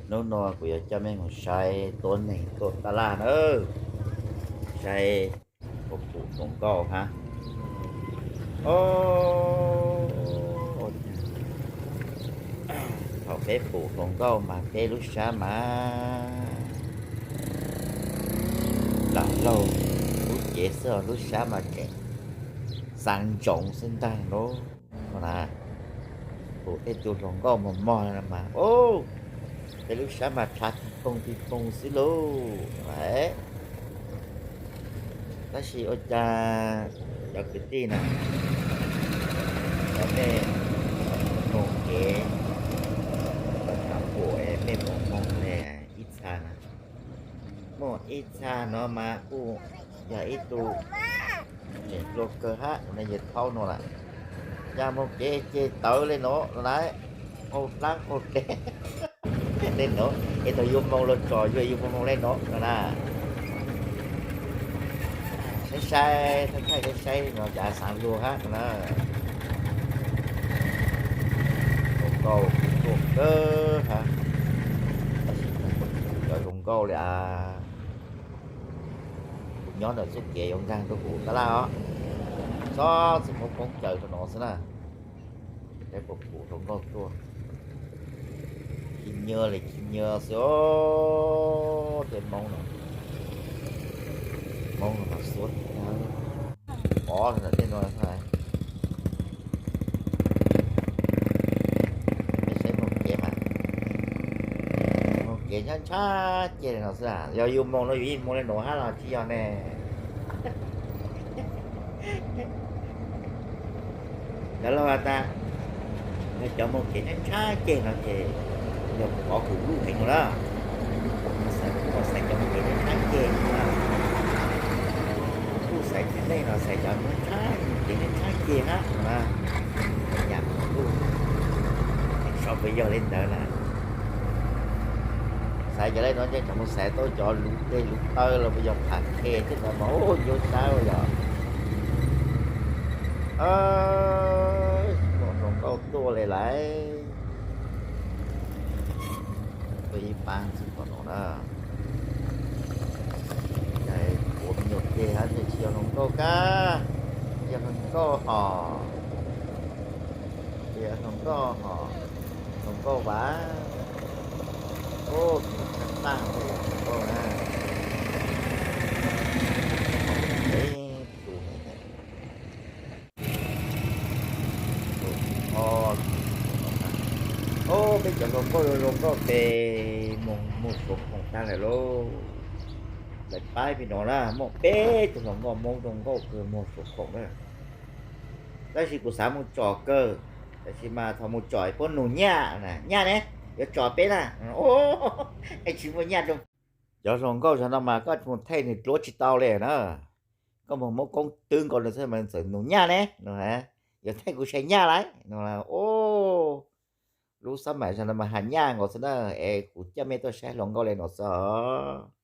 Hnub no kuv yuav coj mej mus saib tuab neeg tuaj taj laj na, saib puas pum hluas nkauj hab. Thaum peb pum hluas nkauj mas peb lub sab mas lam laug lub cev xwb, lub sab mas tseem xaav ntsoov xwb ntag lauj. Pum tej tug hluas nkauj mos mos mas, peb lub sab mas rhav tig poog tig poog xwb lauj. Tab sis ua cas cov kwv tij na, cov mej moog kev, cov pum es mej moog moog le ib txha na, muaj ib txha no mas kuj yog ib tug tseem hluas kawg hab, tus neeg yawg thaub no lawm. Yog moog kev ces tawv le no no na, qaug dlaab qaug deg le no, es thaum yug moog los tsom yug, yug moog moog le no no na. Saib saib, thaij thaij saib saib no cas xaav luag hab no na. Hluas nkauj tuaj kawg hab, tab sis cov hluas nkauj li as, kuv nyob ntawm txuj kev yuav nkaag rua kuv tas laj os, txhob txwm muab koob caws rua no xwb na. Saib puas pum hluas nkauj tuaj. Khi nyuaj li khi nyuaj xwb os, tej Moob no, Moob no mas xuab, pov ntawm tej no. Peb saib moog kev mas, moog kev ntshaw ntshaw ceg li no xwb, yog yug moog no yug yeej moog le nuav hab los tsis yog ne. Cov laug has tas, yog cov moog kev ntshaw ntshaw ceg no ces yog kuv qhov kuv luj heev no na. Kuv xaiv, kuv xaiv cov moog kev ntshaw ntshaw ceg no na. Kuv kuj xaiv txiv neej los xaiv cov moog ntshaw, kev ntshaw ntshaw ceg hab no na. Yam kuv luj, so puas yog li ntawd na. Xaiv cov le no ces tsam mus xaiv tau cov luv teg luv taw los puas yog pham khe tej no mas ua nyuaj sab ua yog. Hluas nkauj tuaj le lawm. Tuaj ib pab ntxiv tom no na. Ua me nyuam ceg hab ces tsis yog hluas nkauj kab, yog hluas nkauj hom, yog hluas nkauj hom, hluas nkauj vav. Ub, tshaj tag hluas nkauj na. Ub, peb cov hluas nkauj, hluas nkauj pem moog muag suav khoom tag lawm lauj. Lawv paib pem no na, muaj peb tug hluas nkauj Moob zoo nkauj kawg muag suav khoom na. Tab sis kuv xav mus tsom kawg, tab sis mas thaum mus tsom puab nug nyaj na, nyaj ne, yuav tsom peb na. Es tsis muaj nyaj rau. Cov hluas nkauj zog no mas koj mus thaij nwg dluab tsis tau li na. Koj mus muab koob twb nkaus nws xwb mas txawm nug nyaj ne no, yuav thaij kuv saib nyaj lauj no. Ub, lub xab maim zog no mas has nyaj nkaus xwb na. Es kuv coj mej tuaj saib hluas nkauj le no xwb os.